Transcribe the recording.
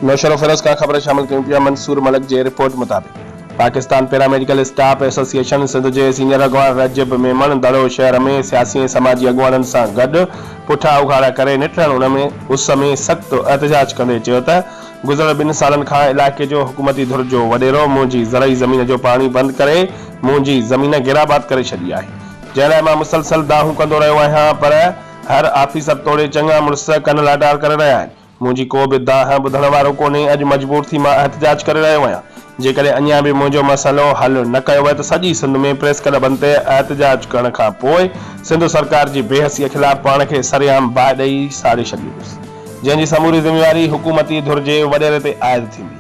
نوشهروفيروز کان خبر شامل ڪيون پيا منصور ملڪ جي رپورٽ مطابق Pakistan paramedical staff association Sindh جي سينيئر اڳواڻ رجب ميمڻ دڙو شهر ۾ سياسي ۽ سماجي اڳواڻن سان گڏ پٺا اگهاڙا ڪري نٽهڻ ان ۾ اس ۾ سخت احتجاج ڪندي چيو ته گذريل ٻن سالن کان علائقي جو حڪومتي ڌر جو وڏيرو منهنجي زرعي زمين جو پاڻي بند ڪري منهنجي زمين غيرآباد ڪري ڇڏي آهي جنهن لاء مان مسلسل دانهون ڪندو رهيو آهيان پر هر آفيسر توڙي چڱا مڙس ڪن لاٽار ڪري رهيا آهن منهنجي ڪو به دانهن ٻڌڻ وارو ڪونهي، اڄ مجبور ٿي مان احتجاج ڪري رهيو آهيان، جيڪڏهن اڃا به منهنجو مسئلو حل نه ڪيو ويو ته سڄي سنڌ ۾ پريس ڪلبن تي احتجاج ڪرڻ کان پوء سنڌ سرڪار جي بي حسيء خلاف پاڻ کي سرعام باهه ڏئي ساڙي ڇڏيندس، جنهن جي سموري ذميواري حڪومتي ڌر جي وڏيري تي عائد ٿيندي.